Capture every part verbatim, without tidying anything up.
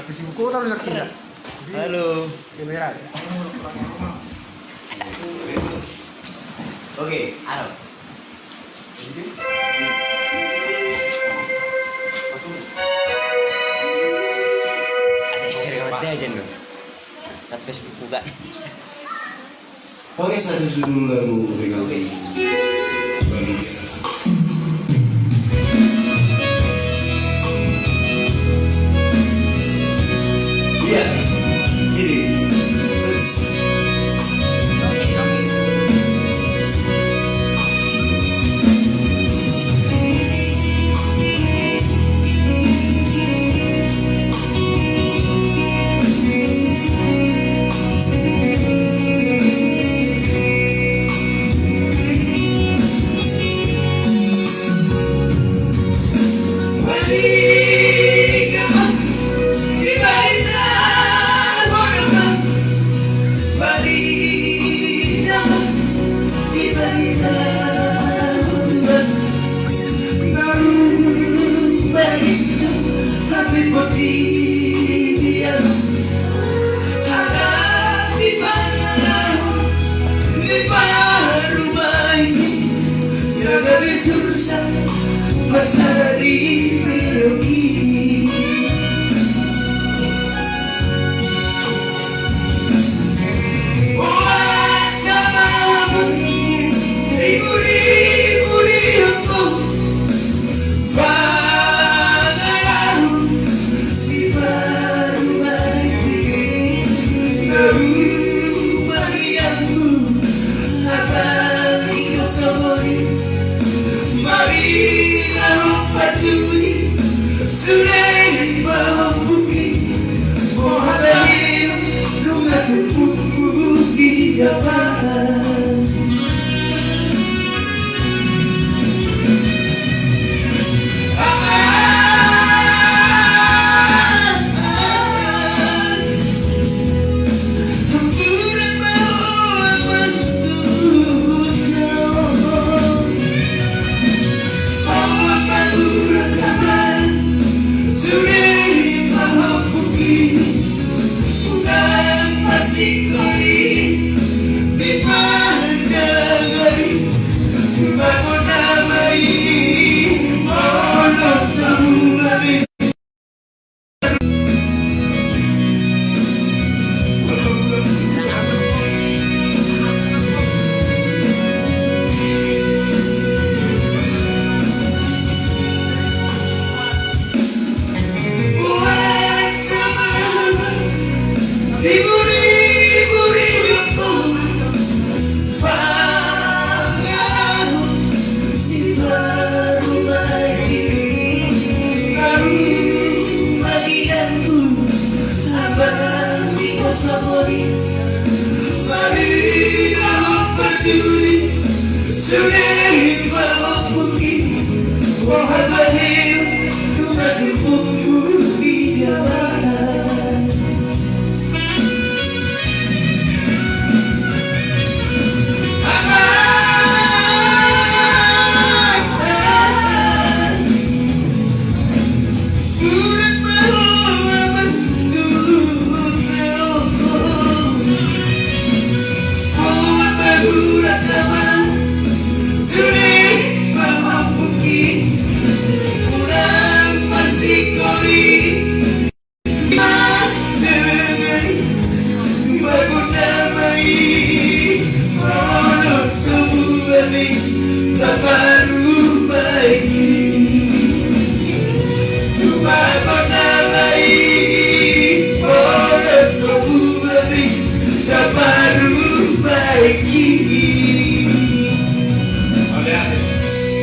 Halo. Oke, halo. Asik, asik, mati aja lu. Sat Facebook buka. Oke, satu judul lagu. Oke, oke. Iya, sini.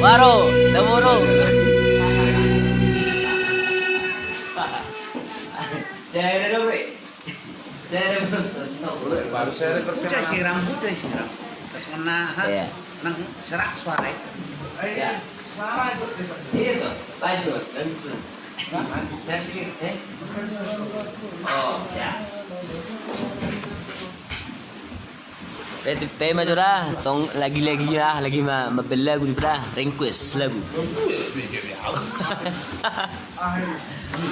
Waro, temurung. Jere do, Bre. Jere, Bro. Baru saya ada. Ucai siram, ucai siram. Terus menahan. Iya. Nang serak suara itu. Iya. Suara itu. Iya, tuh. Lanjut. Lanjut. Saya sih, eh? Oh, ya. Pe, pe ma jo da, tong lagi-lagi ya, lagi ma, ma bela gue di bra, request lagu.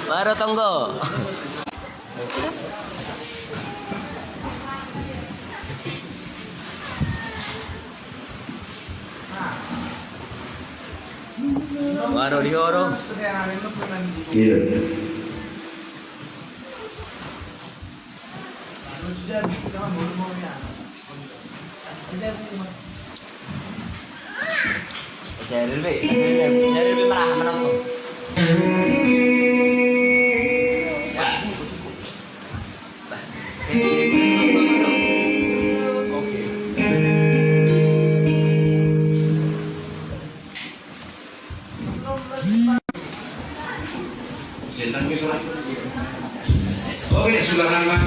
Baru tonggo. Baru di horo. Iya. Seril be, seril be, seril be, marah, menonton. Ya. Oke. Oke, sudah nambah.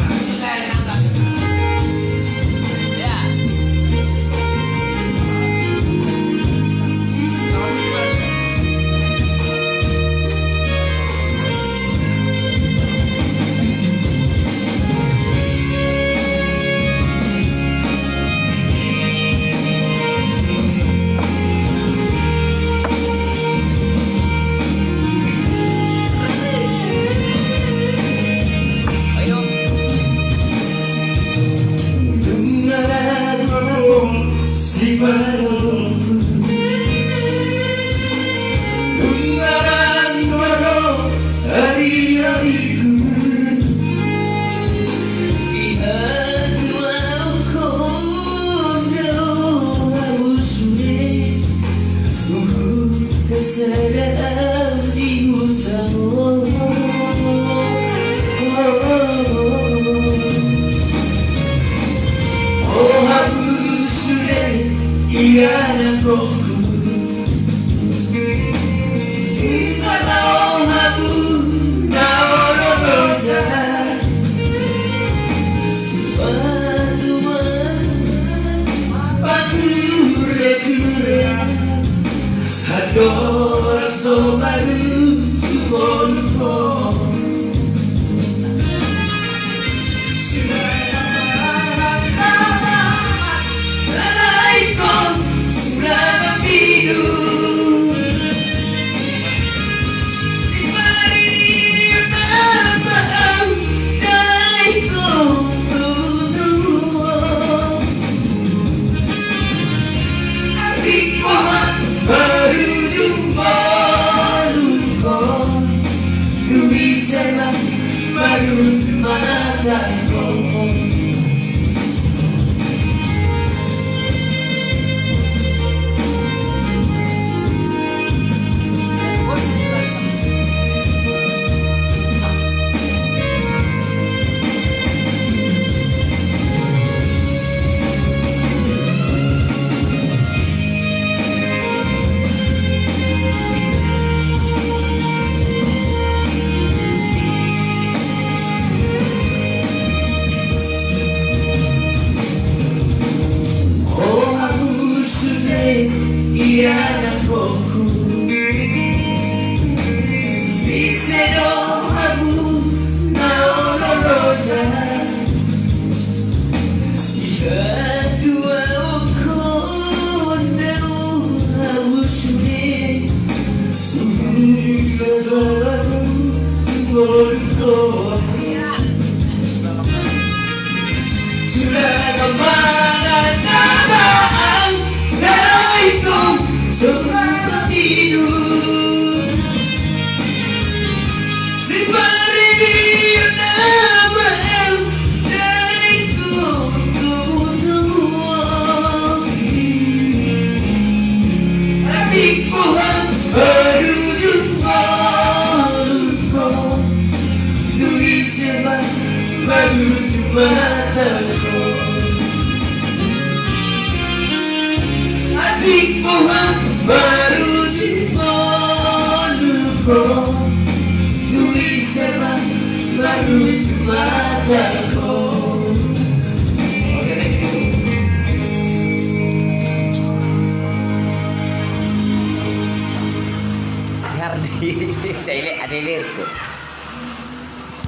Hardi, saya be, saya be.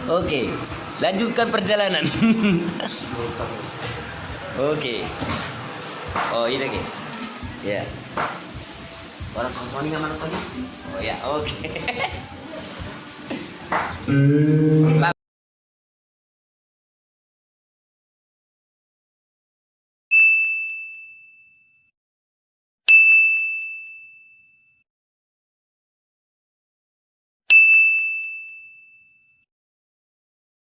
Oke, lanjutkan perjalanan. Oke. Oh, ini lagi. Ya. Orang kau ini nggak mana lagi? Oh ya, oke.